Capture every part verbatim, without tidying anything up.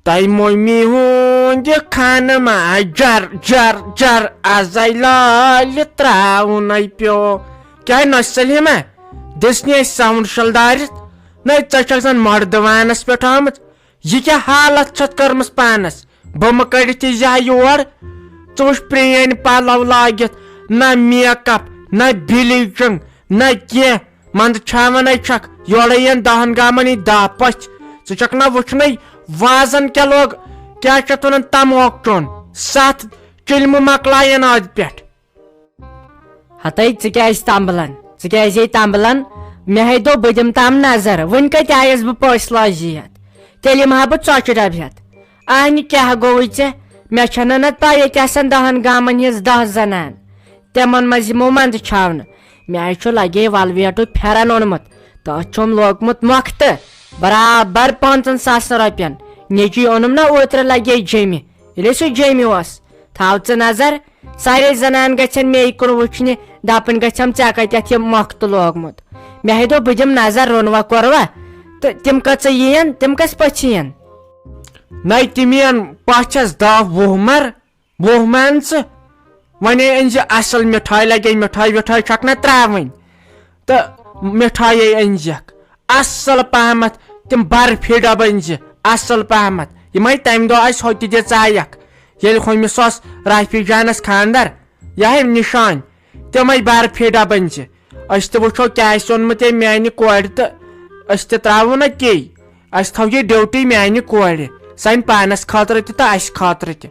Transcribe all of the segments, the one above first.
تۄہہِ مومی ہُنٛد یہِ خانہٕ ما جر جر جر، ازے لالہِ ترٛاوُن پیو۔ کیٛاہ نۄشہِ سلیمہ، دِژ نہٕ اَسہِ ساوُنٛڈ شلدارِتھ؟ نَے ژےٚ چھَکھ زَن مۄردٕ وانَس پٮ۪ٹھ آمٕژ۔ یہِ کیٛاہ حالت چھَتھ کٔرمٕژ پانَس؟ بہٕ مہٕ کٔڑِتھ یہِ زِ ہا یور۔ ژٕ وٕچھ پرٛٲنۍ پَلَو لٲگِتھ، نہ میک اپ، نہ بلیٖچِنٛگ، نہ کینٛہہ۔ منٛدٕ چھاوَن ہے چھَکھ، یورَے یِن دَہَن گامَن یی دَہ پٔژھۍ۔ ژٕ چھَکھ نہ وٕچھنَے وازَن کیٛاہ لوگ، کیٛاہ چھِ اَتھ وَنان، تَموک چوٚن۔ سَتھ چِلمہٕ مۄکلایَن أتھۍ پٮ۪ٹھ۔ ہتے، ژٕ کیٛازِ تمبلان؟ ژٕ کیٛازِ یے تمبلان؟ مےٚ ہے دوٚپ، بہٕ دِمہٕ تام نظر، وٕنہِ کتہِ آیس بہٕ پٔژھۍ لٲجی ہٮ۪تھ؟ تیٚلہِ یِمہٕ ہا بہٕ ژۄچہِ ڈبہٕ ہٮ۪تھ۔ اہنہِ، کیٛاہ گوٚوُے ژےٚ؟ مےٚ چھَنہٕ نہ پَے، ییٚتہِ آسن دَہن گامن ہِنٛز دَہ زنان۔ تِمن منٛز یِمو منٛدٕ چھاونہٕ۔ مےٚ ہے چھُ لگے ولویٹُک پھٮ۪رن اوٚنمُت، تتھ چھُم لوگمُت مۄختہٕ، برابر پانٛژن ساسن رۄپین۔ نیٚچی اوٚنُم نہ اوترٕ لگے جیٚمہِ، ییٚلے سُہ جیٚمہِ اوس۔ تھاو ژٕ نظر، سارے زنان گژھن مے کُن وٕچھنہِ، دپٕنۍ گژھم ژےٚ کتٮ۪تھ یہِ مۄختہٕ لوگمُت۔ مےٚ ہے دوٚپ، بہٕ دِمہٕ نظر، روٚنوا کوٚروا؟ تہٕ تِم کٔژٕ یِین، تِم کس پٔژھِ یِین؟ نَے تِم یِن پَژھٮ۪س دَہ وُہ مَر، وُہ مان ژٕ۔ وۄنۍ أنۍ زِ اَصٕل مِٹھٲے، لَگے مِٹھٲے وِٹھٲے چھَکھ نہ ترٛاوٕنۍ۔ تہٕ مِٹھٲیی أنۍ زِکھ اَصٕل پَہمَتھ، تِم برفی ڈَبہٕ أنۍ زِ اَصٕل پَہمَتھ، یِمَے تَمہِ دۄہ اَسہِ ہوٚتہِ دِژایَکھ، ییٚلہِ ہُمِس اوس رافی جانَس خانٛدر، یِہوٚے نِشٲنۍ، تِمَے برفی ڈَبہٕ أنۍ زِ۔ أسۍ تہِ وٕچھو کیٛاہ آسہِ اوٚنمُت أمۍ میٛانہِ کورِ تہٕ أسۍ تہِ ترٛاوو نہ تی۔ اَسہِ تھاو یہِ ڈیوٹی میٛانہِ کورِ، سانہِ پانَس خٲطرٕ تہِ تہٕ اَسہِ خٲطرٕ تہِ۔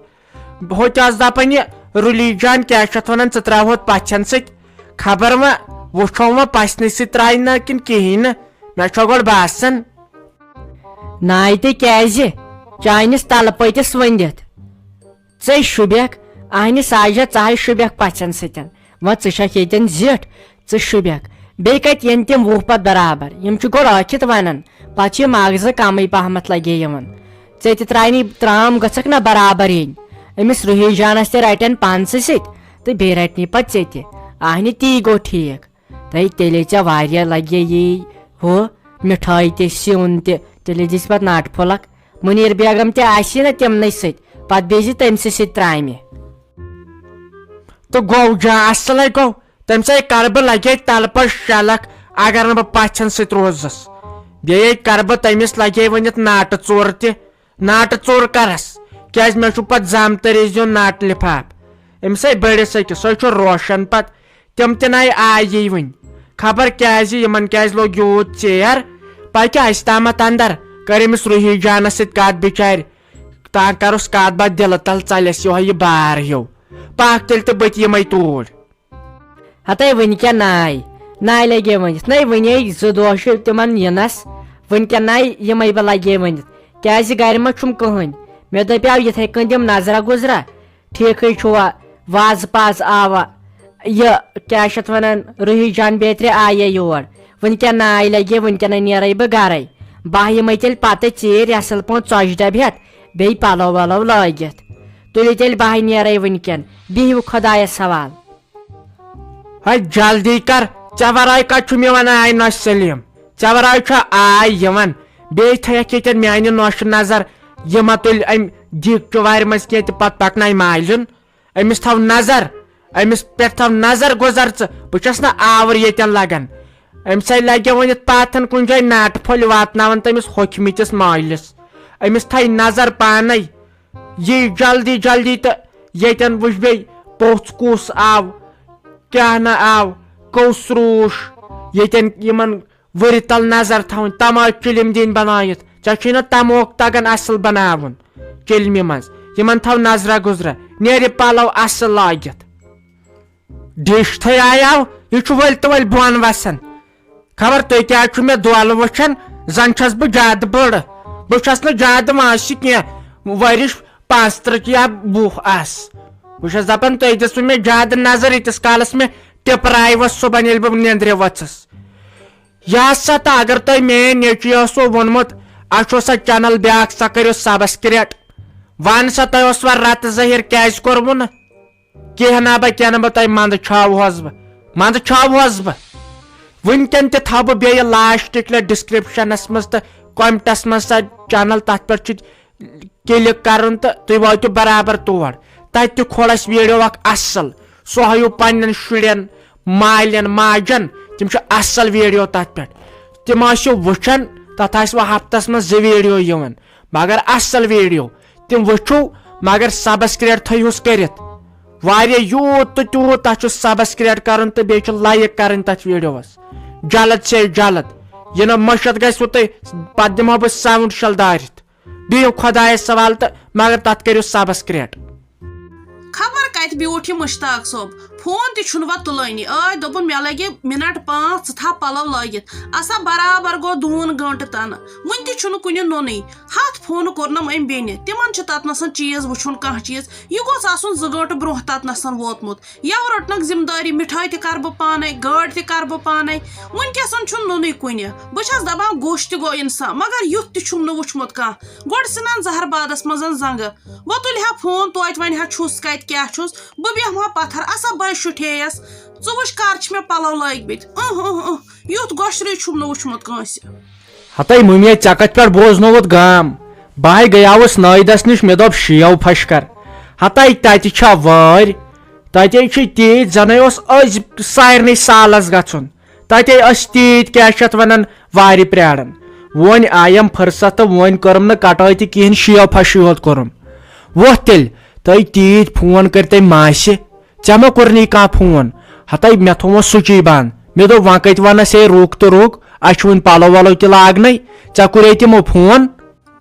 ہوٚتہِ آس دَپان یہِ رُلی جان، کیٛاہ چھِ اَتھ وَنان، ژٕ ترٛاوہوتھ پَژھٮ۪ن سۭتۍ، خبر وۄنۍ وٕچھو وۄنۍ پَژھنہِ سۭتۍ ترٛایہِ نہ کِنہٕ کِہیٖنۍ نہٕ، مےٚ چھُ گۄڈٕ باسان۔ ناے تہِ کیٛازِ؟ چانِس تَلہٕ پٔتِس ؤنِتھ۔ ژے شوٗبٮ۪کھ، اہنہِ ساجہ، ژٕ ہاے شوٗبٮ۪کھ پژھٮ۪ن سۭتۍ۔ وۄنۍ ژٕ چھکھ ییٚتٮ۪ن زِٹھ، ژٕ شوٗبٮ۪کھ۔ بیٚیہِ کتہِ یِن تِم وُہ پتہٕ برابر؟ یِم چھِ گۄڈٕ ٲکھِتھ ونان، پتہٕ چھِ یِم اکھ زٕ کمٕے پہمتھ لگے یِوان۔ ژےٚ تہِ ترٛاینی ترام گٔژھکھ نہ برابر یِنۍ۔ أمِس روحی جانس تہِ رٹن پانسٕے سۭتۍ تہٕ بیٚیہِ رٹنی پتہٕ ژےٚ تہِ۔ اہنہِ تی گوٚو ٹھیٖک۔ تہٕ تیٚلے ژےٚ واریاہ لگہِ یی ہُہ مِٹھٲے تہِ، سیُن تہِ، تیٚلے دِژ پتہٕ ناٹہٕ پھوٚلکھ۔ مُنیٖر بیگم تہِ آسی نہ تِمنٕے سۭتۍ، پتہٕ بیٚیہِ زِ تٔمۍ سٕے سۭتۍ ترامہِ۔ تہٕ گوٚو جا، اصلے گوٚو، تٔمۍ سۭتۍ کرٕ بہٕ لگے تلہٕ پتہٕ شلکھ، اگر نہٕ بہٕ پژھٮ۪ن سۭتۍ روزس۔ بیٚیہِ کرٕ بہٕ تٔمِس لگے ؤنِتھ ناٹہٕ ژور تہِ۔ ناٹہٕ ژوٚر کرس، کیازِ مےٚ چھُ پتہٕ زامتٕرِس دیُن ناٹہٕ لفاف۔ أمِس ہے بٔڑِس أکِس، سُے چھُ روشن پتہٕ۔ تِم تہِ نَے آیی وٕنہِ۔ خبر کیازِ یِمن کیازِ لوٚگ یوٗت ژیر۔ پکہِ اَسہِ تامتھ اندر، کٔر أمِس روحی جانس سۭتۍ کتھ بِچارِ۔ تاں کرُس کتھ باتھ دِلہٕ تل، ژلٮ۪س یِہوٚے یہِ بار ہیوٗ۔ پکھ تیٚلہِ تہٕ بہٕ تہِ یِمے توٗرۍ۔ ہتے وٕنہِ کیٛاہ ناے؟ ناے لگے ؤنِتھ۔ نَے وٕنے زٕ دۄہ چھِ تِمن یِنس۔ وٕنہِ کیٛاہ ناے یِمے بہٕ لگے ؤنِتھ؟ کیٛازِ گرِ ما چھُم کٕہٕنۍ؟ مےٚ دپیاو یِتھے کٔنۍ دِم نظرا گُزرا۔ ٹھیٖکھٕے چھُوا؟ وازٕ پازٕ آوا۔ یہِ کیٛاہ چھِ اَتھ وَنان، روحی جان بیترِ آیے یور۔ وٕنہِ کیٛاہ ناے لگے، وٕنہِ کیٛاہ ناے نیرے بہٕ گرے۔ بہٕ یِمے تیٚلہِ پتہٕ ژیٖرۍ اصل پٲٹھۍ ژۄچہِ ڈبہٕ ہٮ۪تھ، بیٚیہِ پلو ولو لٲگِتھ۔ تُلِو تیٚلہِ بہٕ نیرے وٕنہِ کٮ۪ن۔ بِہِو خۄدایس حوال۔ ہے جلدی کر، ژےٚ ورٲے کتہِ چھُ میون آینہ سلیم؟ ژےٚ ورٲے چھا آے یِوان؟ بیٚیہِ تھٲیکھ ییٚتٮ۪ن میانہِ نۄشہِ نظر، یہِ مہ تُلہِ أمۍ دیٖگچہِ وارِ منٛز کینٛہہ تہٕ پتہٕ پکنایہِ مالِن۔ أمِس تھاو نظر، أمِس پٮ۪ٹھ تھاو نظر گُزر ژٕ، بہٕ چھَس نہٕ آوُر ییٚتٮ۪ن لگان۔ أمِس ہے لگہِ وۄنۍ یَتھ پاتھن کُنہِ جایہِ ناٹہٕ پھٔلۍ واتناوان تٔمِس ہوٚکھمٕتِس مٲلِس۔ أمِس تھایہِ نظر پانے۔ یی جلدی جلدی تہٕ ییٚتٮ۪ن وٕچھ بیٚیہِ پوٚژھ کُس آو، کیٛاہ نہ آو، کُس روٗش۔ ییٚتٮ۪ن یِمن ؤرِ تل نظر تھاوٕنۍ، تماچ چِلِم دِنۍ بنٲیِتھ۔ ژےٚ چھُے نہ تموک تگان اصل بناوُن چِلمہِ منٛز۔ یِمن تھاو نظرا گُزرا، نیرِ پلو اصل لٲگِتھ۔ ڈِش تھے آیاو، یہِ چھُ ؤلۍ تہٕ ؤلۍ بۄن وسان۔ خبر تُہۍ کیٛازِ چھُو مےٚ دۄل وٕچھان؟ زن چھَس بہٕ زیادٕ بٔڑ۔ بہٕ چھَس نہٕ زیادٕ وٲنٛسہِ کینٛہہ، ؤرِش پانٛژترٕہ یا وُہ آس۔ بہٕ چھَس دپان، تُہۍ دِژوٕ مےٚ زیادٕ نظر، ییٖتِس کالس مےٚ ٹِپراے ؤژھ صُبحن، ییٚلہِ بہٕ نیٚنٛدرِ ؤژھٕس۔ یہِ ہسا تہٕ اگر تۄہہِ میٲنۍ نیٚچوۍ اوسوٕ ووٚنمُت، اَسہِ چھُ سا channel بیٛاکھ، سۄ کٔرِو subscribe۔ وَن سا، تۄہہِ اوسوا رتہٕ ظٲہِر کیٛازِ کوٚروٕ نہٕ؟ کینٛہہ نا بہٕ، کینٛہہ نا بہٕ، تۄہہِ منٛدٕ چھاوہوس بہٕ، منٛدٕ چھاوہوس بہٕ۔ وٕنکٮ۪ن تہِ تھاوٕ بہٕ بیٚیہِ لاسٹٕکۍ لٹہِ descriptionس منٛز تہٕ commentس منٛز سۄ channel، تتھ پٮ۪ٹھ چھُ کلک کرُن تہٕ تُہۍ وٲتِو برابر تور۔ تتہِ تہِ کھول اسہِ ویڈیو اکھ اصل، سُہ ہٲیِو پننٮ۪ن شُرٮ۪ن، مالٮ۪ن، ماجن، تِم چھِ اصل ویڈیو تتھ پٮ۪ٹھ۔ تِم ٲسِو وٕچھان، تتھ آسہِ وۄنۍ ہفتس منٛز زٕ ویڈیو یِوان، مگر اصل ویڈیو۔ تِم وٕچھِو، مگر سبسکرایب تھٲیہوس کٔرِتھ۔ واریاہ یوٗت تہٕ تیوٗت تتھ چھُ سبسکرایب کرُن تہٕ بیٚیہِ چھُ لایک کرٕنۍ تتھ ویڈیوس۔ جلد سے جلد۔ یہِ نہٕ مٔشِتھ گژھِوٕ تۄہہِ، پتہٕ دِمہو بہٕ ساوُنڈ شل دٲرِتھ۔ بِہِو خۄدایس حوالہٕ تہٕ مگر تتھ کٔرِو سبسکرایب۔ خبر کتہِ بیوٗٹھ یہِ مشتاق صٲب، فون تہِ چھُنہٕ وۄنۍ تُلٲنی۔ ٲدۍ دوٚپُن، مےٚ لگہِ منٹ پانٛژھ، ژٕ تھاو پلو لٲگِتھ۔ اسا برابر گوٚو دوٗن گٲنٹہٕ تنہٕ، وُنہِ تہِ چھُنہٕ کُنہِ نوٚنُے۔ ہتھ فون کوٚرنم أمۍ بیٚنہِ، تِمن چھُ تتنسن چیٖز وٕچھُن کانٛہہ چیٖز۔ یہِ گوٚژھ آسُن زٕ گٲنٹہٕ برونٛہہ تتنسن ووتمُت۔ یَوٕ رٔٹنَکھ ذمہٕ دٲری، مِٹھٲے تہِ کَرٕ بہٕ پانَے، گٲڑۍ تہِ کَرٕ بہٕ پانَے۔ وٕنکیٚسَن چھُنہٕ نوٚنُے کُنہِ۔ بہٕ چھَس دَپان، گوٚژھ تہِ گوٚو اِنسان، مگر یُتھ تہِ چھُم نہٕ وٕچھمُت کانٛہہ۔ گۄڈٕ ژھٕنان زَہر بادَس منٛز زَنٛگہٕ۔ وۄنۍ تُلہِ ہا فون توتہِ، وَنہِ ہا چھُس کَتہِ، کیٛاہ چھُس۔ بہٕ بیٚہمہٕ ہا پَتھَر، اَسا بَے شُٹھییَس۔ ژٕ وٕچھ کَر چھِ مےٚ پَلَو لٲگۍ مٕتۍ۔ اۭں، اۭں، اۭں، یُتھ گۄشرُے چھُم نہٕ وٕچھمُت کٲنٛسہِ۔ ہتے مُمے، ژےٚ کتھ پٮ۪ٹھ بوزنووُتھ گام؟ بہٕ ہاے گٔیاوُس نٲیدس نِش، مےٚ دوٚپ، شیو پھش کر۔ ہتے تتہِ چھا وٲرۍ؟ تتے چھِ تیٖتۍ، زنے اوس أزۍ سارنٕے سالس گژھُن۔ تتے ٲسۍ تیٖتۍ، کیٛاہ چھِ اتھ ونان، وارِ پراران۔ وۄنۍ آیم فرصت تہٕ وۄنۍ کٔرٕم نہٕ کٹٲے تہِ کِہیٖنۍ، شیو پھشٕے ہوت کوٚرُم۔ وۄتھ تیٚلہِ، تۄہہِ تیٖتۍ فون کٔرۍ تٔمۍ ماسہِ۔ ژےٚ ما کوٚرنی کانٛہہ فون؟ ہتے مےٚ تھوٚومَس سُچی بنٛد۔ مےٚ دوٚپ، وۄنۍ کتہِ ونس ہے رُک تہٕ رُک، اسہِ چھُ وُنہِ پلو ولو تہِ لاگنے۔ ژےٚ کوٚرے تِمو فون؟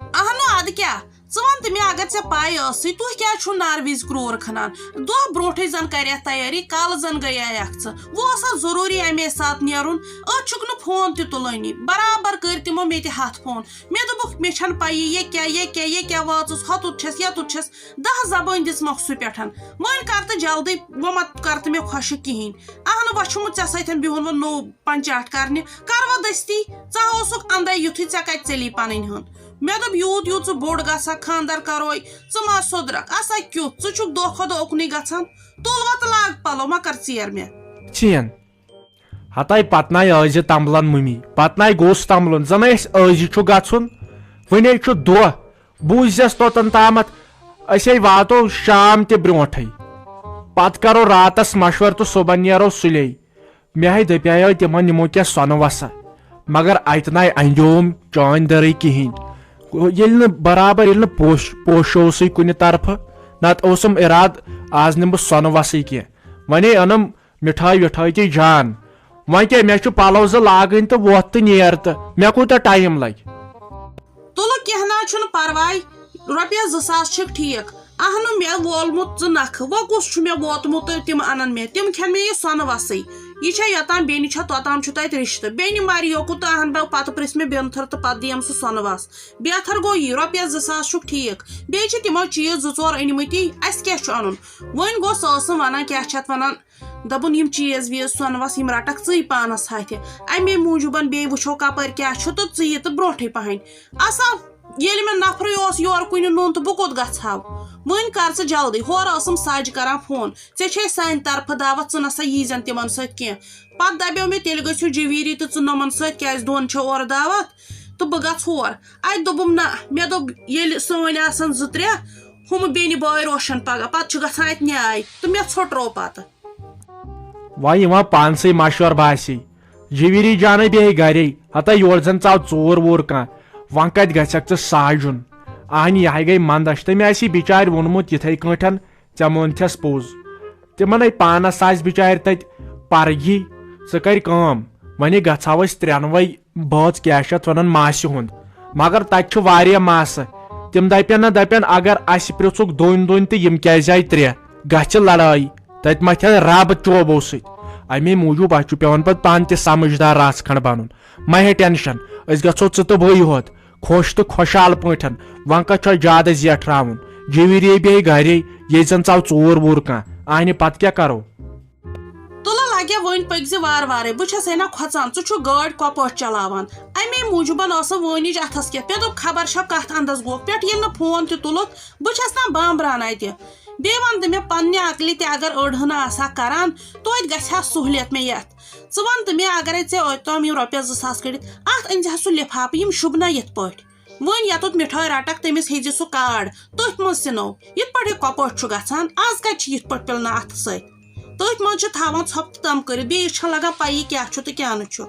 اہنو، ادٕ کیٛاہ؟ ژٕ وَن تہٕ مےٚ، اگر ژےٚ پَے ٲسٕے، تُہۍ کیٛازِ چھِو نار وِزِ کرٛور کھنان؟ دۄہ برونٛٹھٕے زَن کَریتھ تیٲری، کالہٕ زَن گٔیایَکھ ژٕ۔ وۄنۍ اوسا ضروٗری اَمے ساتہٕ نیرُن؟ أتھۍ چھُکھ نہٕ فون تہِ تُلٲنی۔ برابر کٔرۍ تِمو مےٚ تہِ ہَتھ فون۔ مےٚ دوٚپُکھ، مےٚ چھَنہٕ پَیی، یہِ کیٛاہ، یہِ کیٛاہ، یہِ کیٛاہ واژٕس، ہۄتُتھ چھَس، یَتُتھ چھَس۔ دَہ زبٲنۍ دِژمَکھ سُہ پٮ۪ٹھ۔ وۄنۍ کر تہٕ جلدی، وۄنۍ مہ کر تہٕ مےٚ خۄشِک کِہیٖنۍ۔ اہنہٕ، وۄنۍ چھُمُت ژےٚ سۭتۍ بِہُن وۄنۍ نوٚو پنچاٹ کرنہِ۔ کر وۄنۍ دٔستی، ژٕ ہا اوسُکھ اندے یُتھُے، ژےٚ کتہِ ژٔلی پنٕنۍ ہُنٛد؟ مےٚ دوٚپ، یوٗت یوٗت ژٕ بوٚڑ گژھکھ، خانٛدر کرو، ژٕ ما سوٚدرکھ؟ اسا کیُتھ، ژٕ چھُکھ دۄہ کھۄتہٕ دۄہ اُکنُے گژھان۔ تُل وۄنۍ تہٕ لاگ پلو، مہ کر ژیر مےٚ۔ چین۔ ہتاے پتناے ٲزِ تمبلن مُمی، پتناے گوٚژھ تمبلُن، زن اسہِ ٲزِ چھُ گژھُن۔ وُنے چھُ دۄہ، بوٗززٮ۪س توٚتن تامتھ، أسے واتو شام تہِ برونٹھٕے۔ پتہٕ کرو راتس مشور تہٕ صُبحن نیرو سُلے۔ مےٚ ہے دپیایو تِمن نِمو کینٛہہ سۄنہٕ وسہٕ، مگر اتہِ ناے اندیوم چٲنۍ دٔرٕے کِہینۍ۔ ییٚلہِ نہٕ برابر، ییٚلہِ نہٕ پوش-، پوشوسٕے کُنہِ طرفہٕ، نتہٕ اوسُم ارادٕ، از نِمہٕ بہٕ سۄنہٕ وسٕے کینٛہہ۔ ونے أنم مِٹھٲے وِٹھٲے تہِ جان۔ وۄنۍ کیٛاہ، مےٚ چھُ پلو زٕ لاگٕنۍ تہٕ وۄتھ تہٕ نیر تہٕ مےٚ کوٗتاہ ٹایم لگہِ؟ تُلہٕ، کینٛہہ نہ حظ چھُنہٕ پرواے، رۄپیس زٕ ساس چھِکھ ٹھیٖک۔ اہنُو، مےٚ وولمُت ژٕ نکھٕ، وۄنۍ کُس چھُ مےٚ ووتمُت تہٕ تِم انن مےٚ، تِم کھٮ۪ن مےٚ یہِ سۄنہٕ وسٕے۔ یہِ چھےٚ یوٚتام بیٚنہِ چھےٚ، توٚتام چھُ تتہِ رشتہٕ۔ بیٚنہِ مریوکُت تہٕ اہن بہٕ پتہٕ پرژھ مےٚ بیٚنتھٕر تہٕ پتہٕ دِیم سُہ سۄنہٕ وس۔ بیتھر گوٚو یی، رۄپیس زٕ ساس چھُکھ ٹھیٖک۔ بیٚیہِ چھِ تِمو چیٖز زٕ ژور أنمٕتی، اسہِ کیٛاہ چھُ انُن؟ وۄنۍ گوٚو سۄ ٲسٕم ونان، کیٛاہ چھِ اتھ ونان، دوٚپُن، یِم چیٖز ویٖز سۄنہٕ وس یِم رٹکھ ژٕے پانس ہتھِ۔ امے موٗجوٗبن بیٚیہِ وٕچھو کپٲرۍ کیٛاہ چھُ تہٕ ژٕ یہِ تہٕ برونٹھٕے پہن۔ اسا، ییٚلہِ مےٚ نفرٕے اوس یورٕ کُنہِ نوٚن تہٕ بہٕ کوٚت گژھٕ ہاو؟ وۄنۍ کر ژٕ جلدی، ہورٕ ٲسٕم سج کران فون، ژےٚ چھے سانہِ طرفہٕ دعوت، ژٕ نسا ییٖزٮ۪ن تِمن سۭتۍ کینٛہہ۔ پتہٕ دپیو مےٚ، تیٚلہِ گٔژھِو جویٖری تہٕ ژٕ نۄمن سۭتۍ، کیٛازِ دۄن چھےٚ اورٕ دعوت تہٕ بہٕ گژھٕ ہور۔ اتہِ دوٚپُم، نہ، مےٚ دوٚپ، ییٚلہِ سٲنۍ آسن زٕ ترٛےٚ، ہُمہٕ بیٚنہِ بٲے روشن پگاہ، پتہٕ چھُ گژھان اتہِ نیاے تہٕ مےٚ ژھۄٹروو پتہٕ۔ وۄنۍ یِوان پانسٕے مشور باسی، جویٖری جانے بیٚہہِ گرے، ہتا یورٕ زن ژاو ژوٗر ووٗر کانٛہہ، وۄنۍ کتہِ گژھکھ ژٕ ساجُن؟ اہنہِ، یہِ ہاے گٔے منٛدچھ، تٔمۍ آسہِ یہِ بِچارِ ووٚنمُت یِتھے کٲٹھۍ، ژےٚ مونتھس پوٚز۔ تِمن ہے پانس آسہِ بِچارِ تتہِ پرگی، ژٕ کر کٲم، وۄنۍ گژھہو أسۍ ترٛٮ۪نوے بٲژ، کیٛاہ چھِ اتھ ونان، ماسہِ ہُنٛد۔ مگر تتہِ چھِ واریاہ ماسہٕ، تِم دپن نہ دپن، اگر اسہِ پرژھُکھ دۄنۍ دۄنۍ تہٕ یِم کیٛازِ آیہِ ترٛےٚ، گژھِ لڑٲے۔ تتہِ متھِ رب چوبو سۭتۍ۔ امے موٗجوٗب اسہِ چھُ پٮ۪وان پتہٕ پانہٕ تہِ سمجھدار رژھ کھنڈ بنُن۔ مہ ہے ٹینشن، أسۍ گژھو ژٕ تہٕ بٕے یوت، خۄش تہٕ خۄشحال پٲٹھۍ۔ وۄنۍ کتھ چھُ زیادٕ زیٹھراوُن؟ جویٖری بیٚہہِ گرے، ییٚتہِ زن ژاو ژوٗر ووٗر کانٛہہ، اہنہِ پتہٕ کیٛاہ کرو؟ تُلہٕ لگے وۄنۍ پٔکۍ زِ وارٕ وارے، بہٕ چھس ہے نہ کھۄژان، ژٕ چھُکھ گٲڑۍ کۄپٲٹھۍ چلاوان۔ امے موٗجوٗبن ٲسٕم وٲنِج اتھس کٮ۪تھ، مےٚ دوٚپ خبر چھا کتھ اندس گوکھ پٮ۪ٹھ، ییٚلہِ نہٕ فون تہِ تُلُتھ، بہٕ چھس نہ بامبران اتہِ۔ بیٚیہِ وَن تہٕ مےٚ، پننہِ عقلہِ تہِ اگر أڑ ہنا آسہٕ ہا کران، توتہِ گژھِ ہا سہوٗلیت مےٚ یتھ۔ ژٕ وَن تہٕ مےٚ، اگرے ژےٚ اوٚتام یِم رۄپیس زٕ ساس کٔڑِتھ، اتھ أنۍ زِ ہا سُہ لفافہٕ، یِم شوٗبنا یِتھ پٲٹھۍ۔ وۄنۍ یَتُتھ مِٹھٲے رَٹَکھ، تٔمِس ہیٚزِ سُہ کارڈ۔ تٔتھۍ منٛز سِنو۔ یِتھ پٲٹھۍ یہِ کۄپٲٹھۍ چھُ گژھان، آز کَتہِ چھِ یِتھ پٲٹھۍ پِلنہٕ اَتھٕ سۭتۍ؟ تٔتھۍ منٛز چھِ تھاوان ژھۄپہٕ تہٕ تَم کٔرِتھ، بیٚیِس چھَنہٕ لَگان پَیی کیٛاہ چھُ تہٕ کیٛاہ نہٕ چھُ۔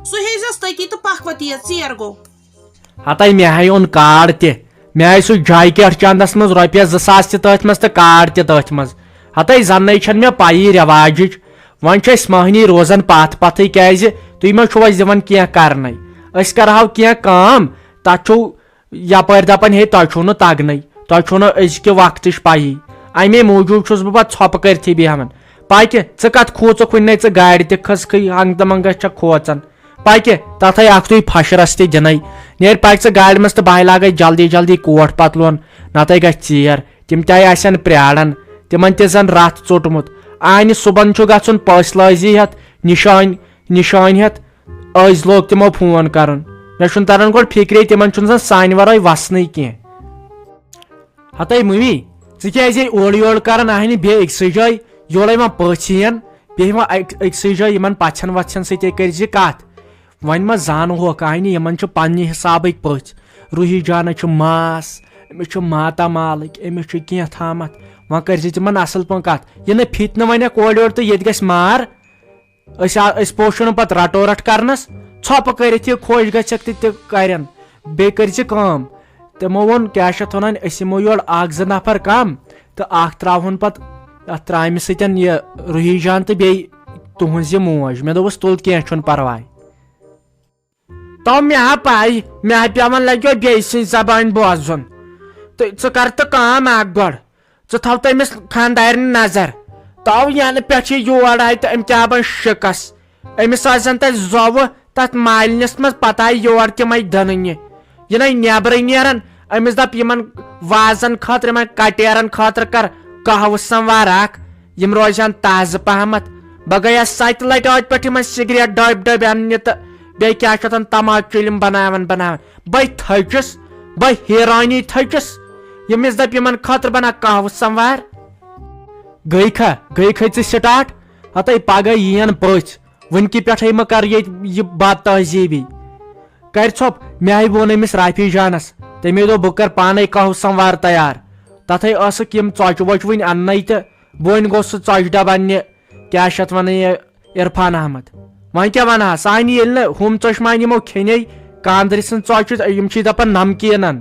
سُہ ہیٚزٮ۪س تٔتی تہٕ پَکھ وَتہِ یہِ ژیر گوٚو۔ ہَتَے مےٚ ہَے اوٚن کارڈ تہِ۔ مےٚ آے سُہ جاکیٹ چندس منٛز رۄپیس زٕ ساس تہِ تٔتھۍ منٛز تہٕ کارڈ تہِ تٔتھۍ منٛز۔ ہتٕے زنٕے چھنہٕ مےٚ پَیی رٮ۪واجِچ۔ وۄنۍ چھِ أسۍ مٔہنی روزان پتھ پتھٕے، کیازِ تُہۍ ما چھِو اَسہِ دِوان کینٛہہ کرنَے؟ أسۍ کرہاو کینٛہہ کٲم، تتھ چھِو یپٲرۍ دپان، ہے، تۄہہِ چھُو نہٕ تگنَے، تۄہہِ چھُو نہٕ أزکہِ وقتٕچ پَیی۔ امے موٗجوٗب چھُس بہٕ پتہٕ ژھۄپہٕ کٔرتھٕے بیہوان۔ پکہِ، ژٕ کتھ کھوژکھ وُنہِ نَے، ژٕ گاڑِ تہِ کھٔژکھٕے، ہنگ تہٕ منگس چھکھ کھوژان۔ پکہِ، تتھے اکھتُے پھشرس تہِ دِنے۔ نیر پکہِ ژٕ گاڑِ منٛز تہٕ بہٕ ہاے لاگے جلدی جلدی کوٹ پتلون، نتہے گژھِ ژیر۔ تِم تہِ آسن پراران، تِمن تہِ زن رتھ ژوٚٹمُت۔ آنہِ صُبحن چھُ گژھُن پٔژھۍ لٲزی ہٮ۪تھ، نشٲنۍ، نشٲنۍ ہٮ۪تھ۔ أزۍ لوگ تِمو فون کرُن۔ مےٚ چھُنہٕ تران گۄڈٕ فکرے، تِمن چھُنہٕ زن سانہِ ورٲے وسنٕے کینٛہہ۔ ہتے مُوی، ژٕ کیازِ یے اورٕ یورٕ کران؟ اہنہِ بیٚیہِ أکسٕے جایہِ، یورے وۄنۍ پٔژھۍ یِن، بیٚیہِ وۄنۍ أک-، أکسٕے جایہِ یِمن پژھن وژھن سۭتۍ کٔرۍ زِ کتھ۔ وۄنۍ ما زانہٕ ہوکھ، اہنہِ یِمن چھِ پننہِ حسابٕکۍ پٔژھۍ۔ روحی جانس چھُ ماس، أمِس چھُ ماتامالٕکۍ، أمِس چھُ کینٛہہ تھامتھ۔ وۄنۍ کٔرۍ زِ تِمن اصل پٲٹھۍ کتھ۔ یہِ نہٕ فِتنہٕ ونکھ اورٕ یورٕ تہٕ ییٚتہِ گژھِ مار۔ أسۍ آ-، أسۍ پوشن پتہٕ رٹو رٹھ کرنس، ژھۄپہٕ کٔرِتھ یہِ خۄش گژھکھ تہٕ تہِ کرن۔ بیٚیہِ کٔرۍ زِ کٲم، تِمو ووٚن، کیٛاہ چھِ اتھ ونان، أسۍ یِمو یورٕ اکھ زٕ نفر کم تہٕ اکھ تراوہون پتہٕ اتھ ترامہِ سۭتۍ یہِ روحی جان تہٕ بیٚیہِ تُہنٛز یہِ موج۔ مےٚ دوٚپُس، تُل، کینٛہہ چھُنہٕ پرواے۔ تو مےٚ ہا پَے، مےٚ ہا پیوان لگیو بیٚیہِ سٕنٛز زبٲنۍ بوزُن۔ تہٕ ژٕ کر تہٕ کٲم اکھ گۄڈٕ، ژٕ تھاو تٔمِس خانٛدارنہِ نظر۔ تو ینہٕ پٮ۪ٹھ یہِ یور آیہِ تہٕ أمۍ کیٛاہ بنہِ شِکس۔ أمِس آسن تتہِ زۄوٕ تتھ مالِنِس منٛز، پتہٕ آیہِ یور تِمے دٕننہِ۔ یہِ نے نیبرٕے نیران، أمِس دپ یِمن وازن خٲطرٕ، یِمن کٹیرن خٲطرٕ کر قہوٕ سموار اکھ، یِم روزن تازٕ پہمتھ۔ بہٕ گٔیس ستہِ لٹہِ ٲدۍ پٮ۪ٹھ یِمن سگریٹ ڈٔبۍ ڈٔبۍ اننہِ تہٕ بیٚیہِ کیٛاہ چھِ اتھ ونان، تماکھ چِلم بناوان بناوان۔ بے تھٔچس، بے حیرانی تھٔچس۔ ییٚمِس دپہِ یِمن خٲطرٕ بناو قہوٕ سموار۔ گٔے کھا، گٔے کھا ژٕ سٹارٹ؟ ہتے پگاہ یِین پٔژھۍ۔ وٕنکہِ پٮ۪ٹھے مہ کر ییٚتہِ یہِ بد تہذیٖبی۔ کرِ ژھۄپ، مےٚ ہاے ووٚن أمِس رافی جانس، تٔمۍ دوٚپ بہٕ کر پانے قہوٕ سموار تیار۔ تتھے ٲسٕکھ یِم ژۄچہِ وۄچہِ وٕنہِ اننَے تہٕ بہٕ وۄنۍ گوٚژھ سُہ ژۄچہِ ڈبہٕ اننہِ۔ کیٛاہ چھِ اتھ ونان یہِ عرفان احمد؟ وۄنۍ کیٛاہ ونہٕ ہا؟ سانہِ ییٚلہِ نہٕ ہُم ژۄچہِ مانہِ یِمو کھیٚنے، کاندرِ سٕنٛز ژۄچہِ، یِم چھِ دپان نمکیٖنن۔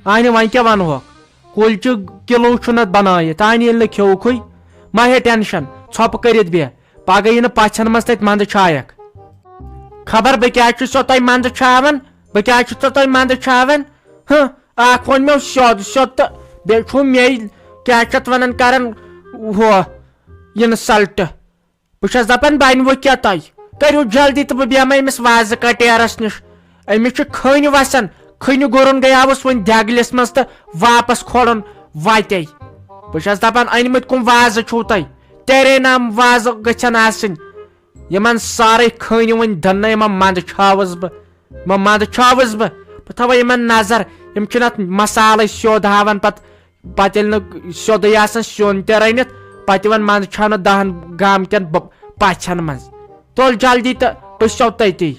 اہنہِ وۄنۍ کیٛاہ ونہوکھ؟ کُلچہِ کِلوٗ چھُنہٕ اتھ بنٲیِتھ، اہنہِ ییٚلہِ نہٕ کھیوٚوکھٕے۔ مہ ہے ٹینشن، ژھۄپہٕ کٔرِتھ بیٚہہ، پگاہ یِنہٕ پژھن منٛز تتہِ منٛدٕ چھایکھ۔ خبر بہٕ کیٛاہ چھُسو تۄہہِ منٛدٕ چھاوان، بہٕ کیٛاہ چھُسو تۄہہِ منٛدٕ چھاوان؟ ہہ، اکھ ووٚن مےٚ سیوٚد سیوٚد تہٕ بیٚیہِ چھُو مے کیٛاہ چھِ اتھ ونان کران ہُہ انسلٹ۔ بہٕ چھَس دَپان، بَنہِ وۄنۍ کیٛاہ تۄہہِ؟ کٔرِو جلدی تہٕ بہٕ بیٚہمَے أمِس وازٕ کٹیرَس نِش۔ أمِس چھُ کھٔنۍ وَسان، کھٔنہِ گُرُن گٔیاوُس وۄنۍ دٮ۪گلِس منٛز تہٕ واپَس کھولُن وَتے۔ بہٕ چھَس دَپان، أنۍمٕتۍ کٕم وازٕ چھُو تۄہہِ؟ تیرے نام وازٕ گٔژھن آسٕنۍ۔ یِمَن سارے کھٔنۍ وۄنۍ دٕننَے، یِمَن منٛدٕ چھاوُس بہٕ، یِمَن منٛدٕ چھاوُس بہٕ۔ بہٕ تھاوَے یِمَن نظر، یِم چھِنہٕ اَتھ مصالَے سیوٚد ہاوان پَتہٕ۔ پتہٕ ییٚلہِ نہٕ سیوٚدُے آسان سیُن تہِ رٔنِتھ، پتہٕ یِوان منٛدٕ چھانہٕ دہن گامکٮ۪ن ب-، پژھن منٛز۔ تُل جلدی تہٕ پرٛژھو تٔتی۔